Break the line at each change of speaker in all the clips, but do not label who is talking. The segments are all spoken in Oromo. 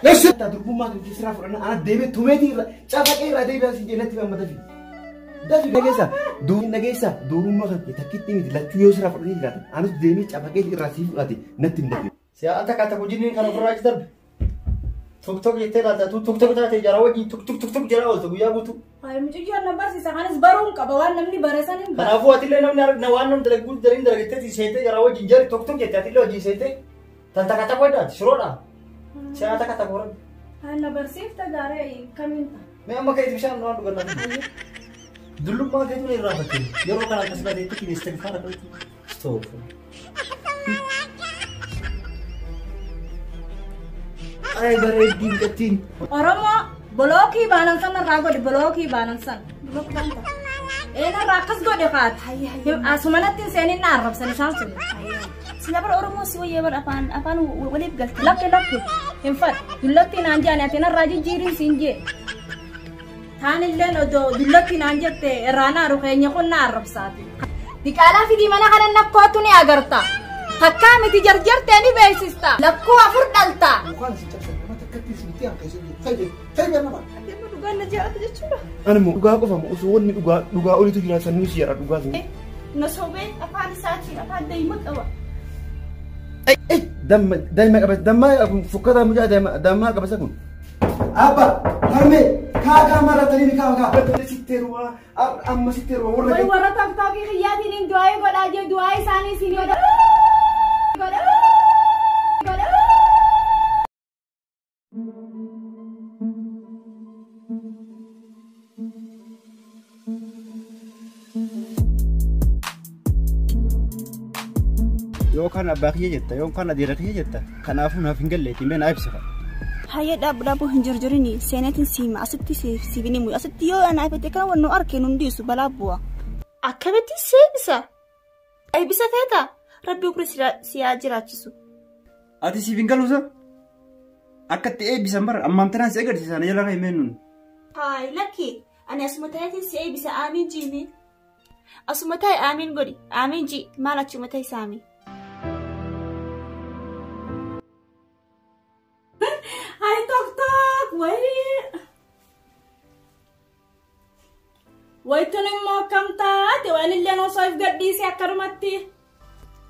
Leessa durbummaa kan keessaa fudhanna ana deemee tumeetii irra cafaqee irraa deebi'aa si jennatti amma dafi. Dafi dhageessa duubni dhageessa durbummaa kan takkitti miti lachuu yoo sirraa fudhanii jiraatan anas deemee cafaqee irraa sii fudhate natti hin dafi.
Si'a takka takka hojiin kan ofirraa achi darbe. Tuk tuk jettee laata tuk tuk taate jara wajjin tuk tuk tuk tuk jara ooltu guyyaa guutuu.
Hayi mucayyoon na barsiisa kanas baruun qaba waan namni bare san hin bara.
Kanaafuu atillee namni waan namni dalaguu dalagiin dalagatteeti seentee jara wajjin jari tuk tuk jette atillee wajjin seentee tan takka takka weddaati shiroodha. Si'a takka takka horan.
Hayi na barsiifta gaaree kamiin ta'a.
Mee amma ka'eeti bishaan waan dhugannaa. Dullummaa keetu na irraa fakkee yeroo kana akkas bateetti kineessa faana qabatu. Stop. Ay bareeddii mucattiin.
Oromoo bolookii baanan san irraa godhi bolookii baanan san. Ee narraa akkas godhe kaati. Asumanatti hin seenin na arrabsan isaan sun.
Sila bara Oromoo si wayyee bara afaan afaan waliif galte.
Lakki lakki hin fadhu dullatti naan jedhani ati narraa jijjiirin siin jee. Taanilleen odoo dullatti naan jette irraa naaru keenya kun na arrabsaati. Diqaalaa fidii mana kana nakkootu ni agarta. Takkaa miti jarjartee ni beeksista. Lakkuu afur dhalta.
Mukaan si cabsan nama takkatti si miti hanqa isin jiru. Fayyee fayyee nama.
Ati dhugaan na jaalata jechuudha.
Ani immoo dhugaa qofa osoo wanni dhugaa dhugaa olitu jira sannuu si jedha dhugaa sun.
Na sobee afaan isaatiin afaan daa'ima qaba.
Damma damma qaba damma fukkataa mucaa damma damma qaba kun. Abba harmee kaa maratanii ni kaa kaa. Sitti heerumaa amma sitti heerumaa warra.
Way warra tiktookii kiyyaatiin hin du'aayii godhaa jee du'aayii isaanii isin godha. Godha. Godha.
Yookaan abbaa kiyya jetta yookaan adeera kiyya jetta kanaafuu naaf hin galle ittiin naa ibsa.
Hayyee dhaabu dhaabu hin jirjirini seeneetiin siima asitti siifini muyu asitti yoo ana afete kan wannu arkeen hundiisu balaa bu'a. Akkamitti seebisa? Eebbisa feeta? Rabbi umri si haa jiraachisu.
Ati siif hin galuusa? Akka itti eebbisan bara ammaan tanaan si agarsiisan jala kan himeen nun.
Hayi lakki ani asuma ta'eetiin si eebbisa aamiin jiimi. Asuma ta'e aamiin godhi aamiin ji maal achuma ta'e saami.
Hayi tok tok wayi. Wayituun immoo akkam taate waan illee osoo if gadhiise akkanumatti.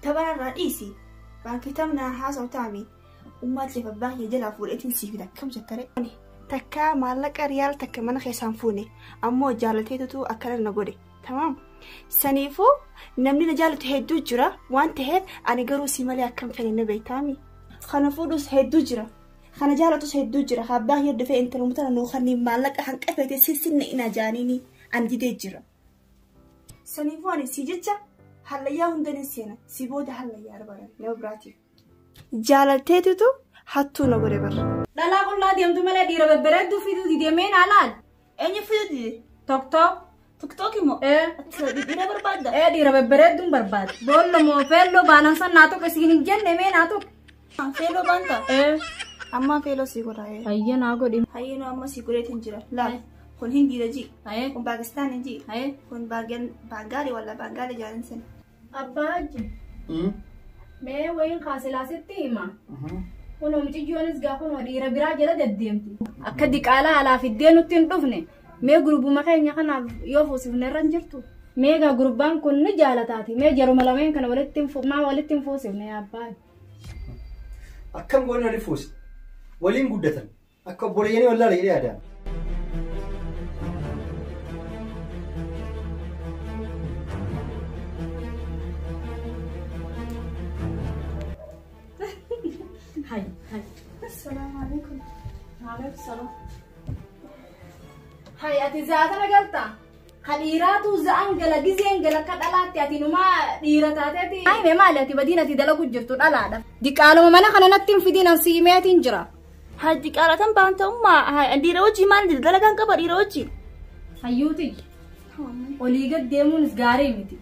Taphanarraa dhiisi. Baankii taphna haasa'u taami. Ummaatti lafa abbaa kiyya jalaa fuudheetiin sii fida akkam jettare. Takka maallaqa riyaal takka mana keessaan fuune ammoo jaalateetutu akkana na godhe. Tamaam. Saniifuu namni na jaalatu hedduu jira waan ta'eef ani garuu si malee akkam fedhe na beektaami. Kana fuudhus hedduu jira. Kana jaalatus hedduu jira. Abbaa kiyya dhufee intaluma tana nuu kanneen maallaqa hanqafeete sissinne ina jaaniini ani didee jira. Saniifuu ani si jecha hallayyaa hundan hin seena. Si booda hallayyaa arbaran nama biraatiif. Jaalalteetutu hattuu na godhe bara.
Dhalaa qullaa deemtu malee dhiira babbareedduu fiduu didee naa laal.
Eenyu fiduu dide?
Tok tok.
Tiktook immoo?
Ee.
Dhiira barbaadda?
Ee dhiira babbareedduun barbaada. Boollo moo feelloo baanan san naa tuqe siin hin jenne mee naa tuqe.
Feeloo baanta?
Ee.
Ammaa feeloo sii godha.
Hayyee naa godhi.
Hayyee noo amma sii godheetiin jira. Laal. Kun Hindiidha ji.
Hayyee.
Kun Paakistaan ji.
Hayyee.
Kun Baangaali walla Baangaali jaalan sana.
Abbaa hajji. Mee wayiin kaasilaasitti hima. Kunoo mucayyoonis gaa kunoo dhiira biraa jala deddeemti. Akka diqaalaa alaa fiddee nutti hin dhufne. Mee gurbuma keenya kanaaf yoo fuusifne irra hin jirtu. Mee gaa gurbaan kun ni jaalataati. Mee jaruma lameen kana walitti hin maa walitti hin fuusifne abbaa.
Akkam goone waliin fuusi. Waliin guddatan. Akka obboleeyyanii wallaala jedhee yaadaan.
Hay hay.
Assalaamu alaikum.
Waalaikum salaam. Hay ati zaatana galta. Ka dhiiraatu za'an gala gizeen gala akka dhalaatti ati numaa dhiira taateeti. Ay mee maali ati badiin ati dalagu jirtu dhalaadha. Diqaaluma mana kana natti hin fidiin an siimeetiin jira.
Haa diqaalatan baanta ummaa dhiira wajjii maal dalagaan qaba dhiira wajjii.
Hayyuuti. Olii gad deemuunis gaarii miti.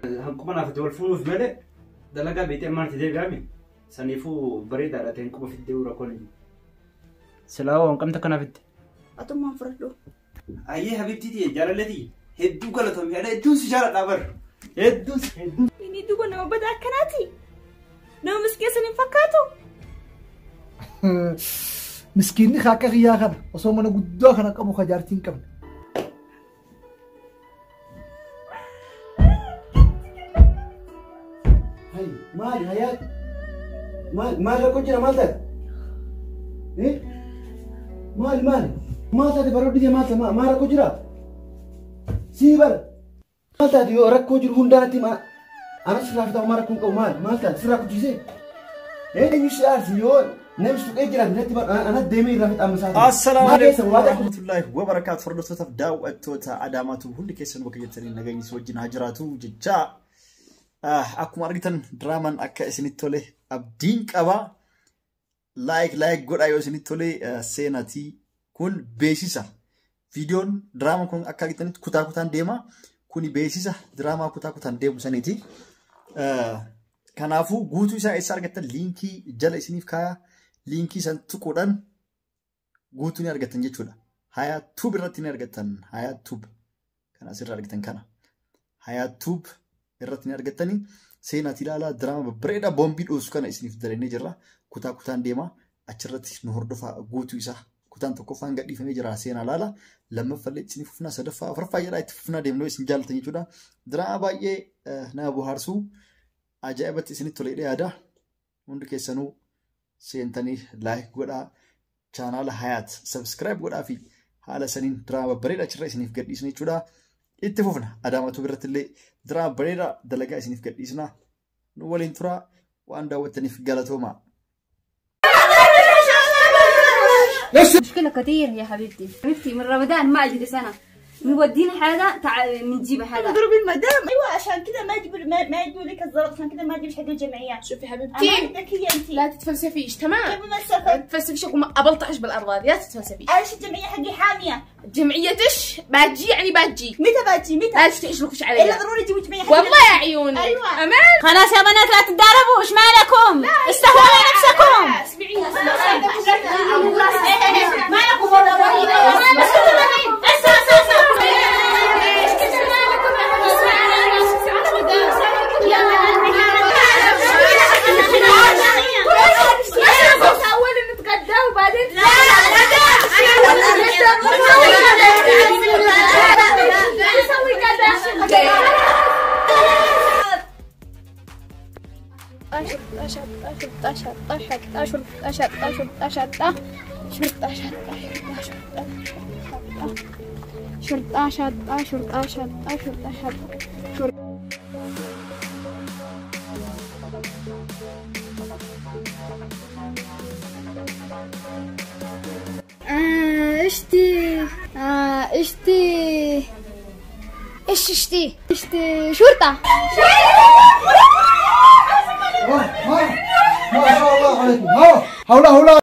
Hanquma naaf wal fuudhuuf malee dalagaa beektee ammaan itti deebi'ame saniifuu bareedaadha ta'een quba fiddee rakkoon hin jiru. Silaa hanqamta kana fidde.
Atummaan fudhadhu.
Ayyee habibtiiti jaalalleeti hedduu galatoomi hedduun si jaaladha bar hedduun hedduu.
Inni duuba nama badaa akkanaati. Nama miskiina hin fakkaatu.
Miskiinni akka kiyyaa kana osoo mana guddaa kana qabu ka jaartii hin qabne.
Hay maali hayaat maal maal rakkoo jira maal taate? Maali maali maal taate barooddi maal taate maal rakkoo jira? Sii bara maal taate yoo rakkoo jiru hundaatti maal anas sirraa fitamu maal rakkoo hin qabu maal maal taate sirraa kuchisee? Eenyu si aarsi yoo namni tuqee jiraate natti anas deemee irraa fixamu isaa.
Assalaamu alaikum warahmatullahi wabarakaatu. Hordoftoota daawwattoota Adaamaatu hundi keessan bakka jirtanii nageenyi si wajjin haa jiraatu jechaa. Akkuma argitan diraamaan akka isinitti tole abdiin qaba. Like like godhaa yoo isinitti tole seenatii kun beeksisa. Viidiyoon diraamaan kun akka argitanitti kutaa kutaan deema. Kuni beeksisa diraamaa kutaa kutaan deemu saniiti. Kanaafuu guutuu isaa eessa argattan liinkii jala isiniif kaaya. Liinkii san tuquudhaan guutuu ni argattan jechuudha. Hayaa Tube irratti ni argattan. Hayaa Tube kan asirra argitan kana. Hayaa Tube irratti ni argattanii seenaati ilaalaa diraama babbareedaa boombii dhoosu kana isiniif dalannee jirra. Kutaa kutaan deema. Achirratti nu hordofaa guutuu isaa. Kutaan tokkoffaan gadhiifamee jira seenaa ilaala. Lammaffallee isiniif fufnaa sadaffaa afuraffaa jedhaa itti fufnaa deemnoo isin jaallatan jechuudha. Diraama baay'ee nama bohaarsu ajaa'ibatti isinitti toleedha yaada. Hundi keessanuu seentanii like godhaa chaanaala Hayaat subscribe godhaa fi haala saniin diraama babbareedaa achirra isiniif gadhiisna jechuudha. Itti fufna Adaamaatu biratti illee diraama bareedaa dalagaa isiniif gadhiisna. Nu waliin turaa waan daawwattaniif galatoomaa.
مشكلة كثير يا حبيبتي، حبيبتي من رمضان ما اجلس انا، نودينا حدا بنجيب حدا.
تضربي المدام؟ ايوه عشان كذا ما يجيبوا ما يجيبوا لك الزلط، عشان كذا ما تجيبش حق الجمعيات.
شوفي حبيبتي
انا ذكية انت،
لا تتفلسفيش تمام؟
كيف ما تفلسفي؟
تفلسفيش ابلطعش بالارض هذه، لا تتفلسفيش.
ايش الجمعية حقي حامية؟
جمعيتش باتجي يعني باتجي.
متى باتجي؟ متى؟
لا تشلكش علي.
الا ضروري تجيبوا جمعية حقي.
والله يا عيوني.
ايوه
امان.
خلاص يا بنات لا تتضاربوا، ايش مالكم؟ استهووا على نفسكم.
اسمعي
ما لكم والله شرطة شرطة شرطة شرطة شرطة شرطة. اشتي اشتي ايش اشتي اشتي شرطة.
ما شاء الله عليكم. هولا هولا.